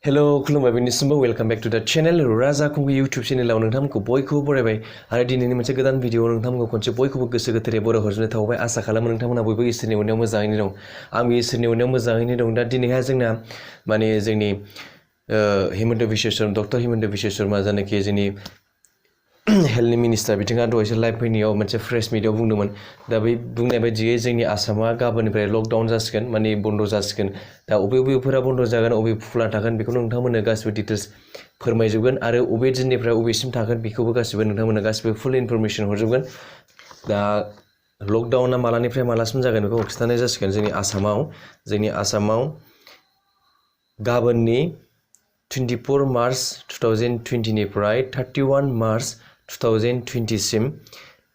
Hello, खुलुमबाय बेनिसिमबो welcome back to द channel राजा खुंगु YouTube चेनेलाव नोंथांमोनखौ बयखौबो बरायबाय आरो दिनैनि मोनसे गोदान भिडिअ नोंथांमोनखौ खनसे बयखौबो गोसो गोथारै बर' हरजोबनो थाबाय आसा खालामो नोंथांमोना बयबो इसोरनि अननायाव मोजाङैनो दं आंबो इसोरनि अननायाव मोजाङैनो दं दा दिनैहाय जोंना माने जोंनि हिमन्त बिश्व शर्मा डक्टर हिमन्त बिश्व शर्मा जानाखि जोंनि हेल्थनि मिनिस्टार बिथाङा दहायसो लाइभ फैनायाव मोनसे प्रेस मिटआव बुंदोंमोन दा बै बुंनाय बायदियै जोंनि आसामा गाबोननिफ्राय लकडाउन जासिगोन माने बन्द जासिगोन दा अबेफोरा बन्द जागोन अबे खुला थागोन बेखौ नोंथांमोननो गासिबो डिटेल्स फोरमायजोबगोन आरो अबे दिननिफ्राय अबेसिम थागोन बेखौबो गासिबो नोंथांमोननो गासिबो फुल इनफरमेसन हरजोबगोन दा लकडाउना मालानिफ्राय मालासिम जागोन बेखौ खिन्थानाय जासिगोन जोंनि आसामाव गाबोननि 24 मार्च 2020 निफ्राय 31 मार्च 2020 सिम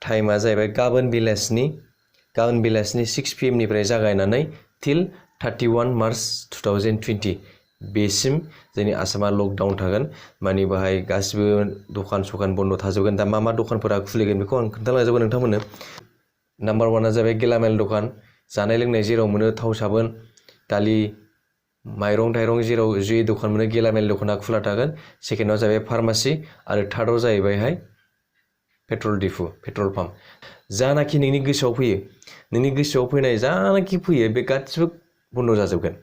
टाइमा जाहैबाय गाबोन बेलासिनि 6 PM निफ्राय जागायनानै till 31 मार्च 2020 बेसिम जोंनि आसामा लकडाउन थागोन माने बाहाय गासिबो दखान बन्द थाजोबगोन दा मा दखानफोरा खुलिगोन बेखौ आं खोन्थालांजोबगोन नोंथांमोननो नाम्बार 1 आ जाबाय गेलामाल दखान जानाय लोंनाय जेराव मोनो थाव साबोन दालि माइरं थाइरं जेराव जे दखान मोनो गेलामाल दखाना खुला थागोन सेकेन्डआव जाबाय फार्मासि आरो थार्डआव जाहैबायहाय पेट्रल डिपु पेट्रल पाम्प जानाखि नोंनि गोसोआव फैनाय जानाखि फैयो बे गासिबो बन्द जाजोबगोन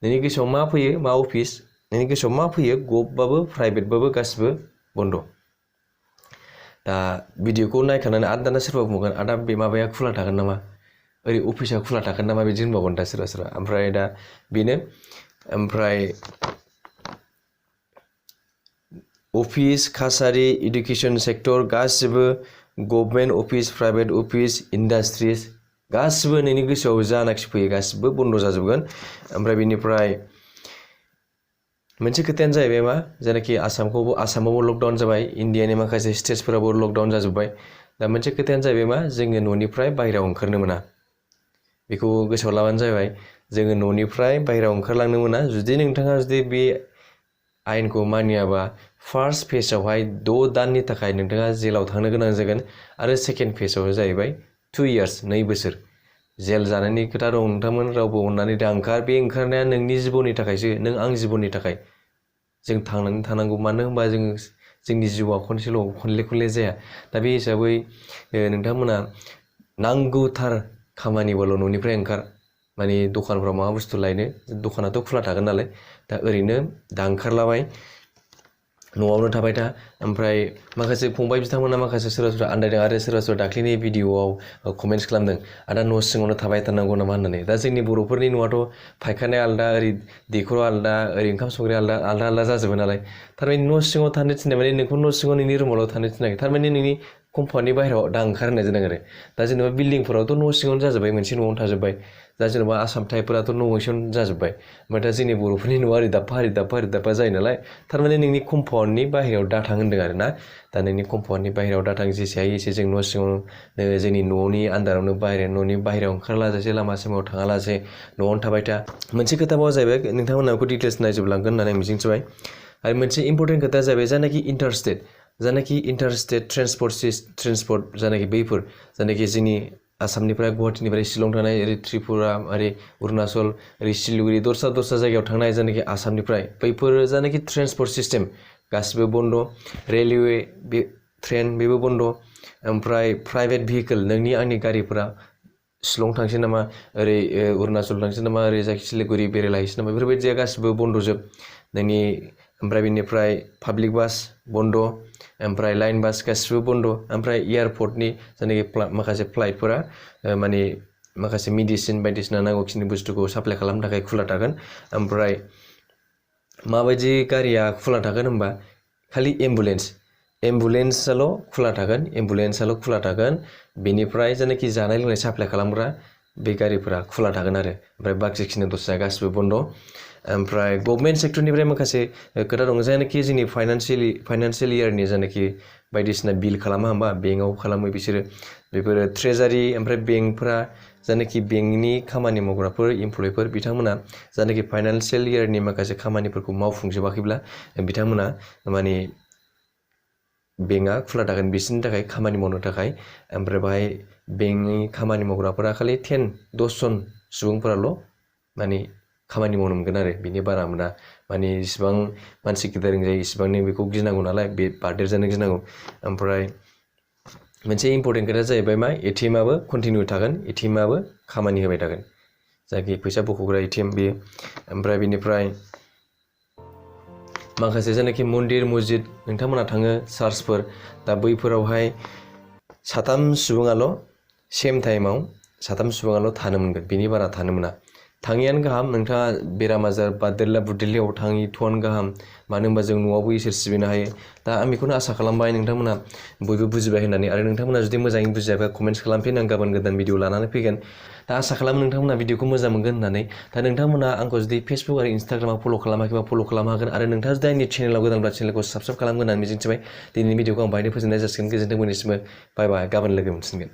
नोंनि गोसोआव मा फैयो मा अफिस नोंनि गोसोआव मा फैयो गभबाबो प्राइभेटबाबो गासिबो बन्द दा भिडिअखौ नायखानानै आरो दाना सोरबा बुंगोन आदा बे माबाया खुला थागोन नामा ओरै अफिसा खुला थागोन नामा बिदि होनबावगोन दा सोरबा ओमफ्राय दा बेनो ओमफ्राय अफिस कासारि इडुकेसन सेक्टर गासिबो government office private office industries गासिबो नोंनि गोसोआव जानाखि फैयो गासिबो बन्द जाजोबगोन ओमफ्राय बेनिफ्राय मोनसे खोथायानो जाहैबाय मा जेनाखि आसामावबो लकडाउन जाबाय इन्डियानि माखासे स्टेट्सफोरावबो लकडाउन जाजोब्बाय दा मोनसे खोथायानो जाहैबाय मा जोङो न'निफ्राय बाहेरायाव ओंखारनो मोना बेखौ गोसोआव लाबानो जाबाय जोङो न'निफ्राय बाहेरायाव ओंखारलांनो मोना जुदि नोंथाङा बे आयेनखौ मानियाबा फार्स्ट फेजआवहाय 6 दाननि थाखाय नोंथाङा जेलाव थांनो गोनां जागोन आरो सेकेन्ड फेजआव जाहैबाय 2 इयार्स 2 बोसोर जेल जानायनि खोथा दं नोंथांमोन रावबो अननानै दा बे ओंखारनाया नोंनि जिबननि थाखायसो नों आं जिबननि थाखाय जों थांनानै थानांगौ मानो होनबा जोंनि जिउआ खनले जाया दा बे हिसाबै नोंथांमोना नांगौथार खामानिबाल' न'निफ्राय ओंखार माने दखानफ्राव माबा बुस्थु लायनो दखानाथ' खुला थागोन नालाय दा ओरैनो दा ओंखारलाबाय न'आवनो थाबाय था ओमफ्राय माखासे फंबाय बिथांमोना माखासे सोरबा आन्दायदों आरो सोरबा दाख्लैनि भिडिअआव कमेन्ट्स खालामदों आदा न' सिङावनो थाबाय थानांगौ नामा होननानै दा जोंनि बर'फोरनि न'आथ' फायखानाया आलदा ओरै दैखराव आलदा ओरै ओंखाम संग्राया आलदा जाजोबो नालाय थारमाने न' सिङाव थानो थिननाय माने नोंखौ न' सिङाव नोंनि रुमावल' थानो थिनाखै थारमाने नोंनि कम्पानि बाहेरायाव दा ओंखार होननाय जादों आरो दा जेनेबा बिल्डिंफोरावथ' न' सिङावनो जाजोब्बाय मोनसे न'आवनो थाजोब्बाय दा जेनेबा आसाम टाइपफोराथ' न' गंसेयावनो जाजोब्बाय ओमफ्राय दा जोंनि बर'फोरनि न'आ ओरै दाबफा जायो नालाय थारमाने नोंनि कम्पाउन्डनि बाहेरायाव दाथां होनदों आरो ना दा नोंनि कम्पाउन्डनि बाहेरायाव दाथां जेसे हायो एसे जों न' सिङाव जोंनि न'नि आन्दारावनो न'नि बाहेरायाव ओंखारलाजासे लामा सामायाव थाङालासे न'आवनो थाबाय था मोनसे खोथाबाव जाहैबाय नोंथांमोना बेखौ डिटेल्स नायजोबलांगोन होननानै मिजिंथिबाय आरो मोनसे इम्पर्टेन्ट खोथाया जाहैबाय जानाखि इन्टारस्टेट ट्रेन्सपर्ट जानाखि बैफोर जानाखि जोंनि आसामनिफ्राय गुवाहाटीनिफ्राय शिलं थांनाय ओरै त्रिपुरा ओरै अरुणाचल ओरै सिलिगुरि दस्रा जायगायाव थांनाय जानाखि आसामनिफ्राय बैफोर जानाखि ट्रेन्सपर्ट सिस्टेम गासिबो बन्द रेलवे ट्रेन बेबो बन्द ओमफ्राय प्राइभेट भेहिकेल नोंनि आंनि गारिफोरा शिलं थांसै नामा ओरै अरुणाचल थांसै नामा ओरै जाखि सिलिगुरि बेरायलाहैसै नामा बेफोरबायदिया गासिबो बन्दजोब नोंनि ओमफ्राय बेनिफ्राय पाब्लिक बास बन्द ओमफ्राय लाइन बास गासिबो बन्द ओमफ्राय एयारपर्टनि जानाखि माखासे फ्लाइटफोरा माने माखासे मेडिसिन बायदिसिना नांगौखिनि बुस्थुखौ साप्लाय खालामनो थाखाय खुला थागोन ओमफ्राय माबायदि गारिया खुला थागोन होनबा खालि एम्बुलेन्सआल' खुला थागोन बेनिफ्राय जानाखि जानाय लोंनाय साप्लाय खालामग्रा बे गारिफोरा खुला थागोन आरो ओमफ्राय बाखिखिनि दस्रा गासिबो बन्द ओमफ्राय गभर्नमेन्ट सेक्टरनिफ्राय माखासे खोथा दं जायनाखि जोंनि फाइनान्सियेल इयारनि जानाखि बायदिसिना बिल खालामा होमबा बेंकआव खालामो बिसोरो बेफोरो ट्रेजारि ओमफ्राय बेंकफोरा जानाखि बेंकनि खामानि मावग्राफोर इमप्लयिफोर बिथांमोना जानाखि फाइनान्सियेल इयारनि माखासे खामानिफोरखौ मावफुंजोबाखैब्ला बिथांमोना माने बेंकआ खुला थागोन बिसोरनि थाखाय खामानि मावनो थाखाय ओमफ्राय बाहाय बेंकनि खामानि मावग्राफोरा खालि 10 जन सुबुंफोराल' माने खामानि मावनो मोनगोन आरो बिनि बारा मोना माने इसिबां मानसि गेदारिं जायो इसिबांनो बेखौ गिनांगौ नालाय बे बारदेरजानो गिनांगौ ओमफ्राय मोनसे इम्पर्टेन्ट खोथाया जाहैबाय मा एटिएमआबो कन्टिनिउ थागोन एटिएमआबो खामानि होबाय थागोन जायखि फैसा बख'ग्रा एटिएम बेयो ओमफ्राय बिनिफ्राय माखासे जेनाखि मन्दिर मस्जिद नोंथांमोना थाङो चार्चफोर दा बैफोरावहाय साथाम सुबुङाल' सेम टाइमाव साथाम सुबुङाल' थानो मोनगोन बिनि बारा थानो मोना थाङियानो गाहाम नोंथाङा बेराम आजार बादेरला बुदेरलियाव थाङिथ'आनो गाहाम मानो होनबा जों न'आवबो इसोर सिबिनो हायो दा आं बेखौनो आसा खालामबाय नोंथांमोना बयबो बुजिबाय होननानै आरो नोंथांमोना जुदि मोजाङै बुजियाबा कमेन्ट्स खालामफिन आं गाबोन गोदान भिडिअ लानानै फैगोन दा आसा खालामो नोंथांमोना भिडिअखौ मोजां मोनगोन होननानै दा नोंथांमोना आंखौ जुदि फेसबुक आरो इन्सटाग्रामाव फल' खालामाखैबा फल' खालामनो हागोन आरो नोंथाङा जुदि आंनि चेनेलाव गोदानब्ला चेनेलखौ साबस्क्राइब खालामगोन होननानै मिजिंथिबाय दिनैनि भिडिअखौ आं बाहायनो फोजोबनाय जासिगोन गोजोन्थों मोननिसिमबो बाय बाय गाबोन लोगो मोनसिनगोन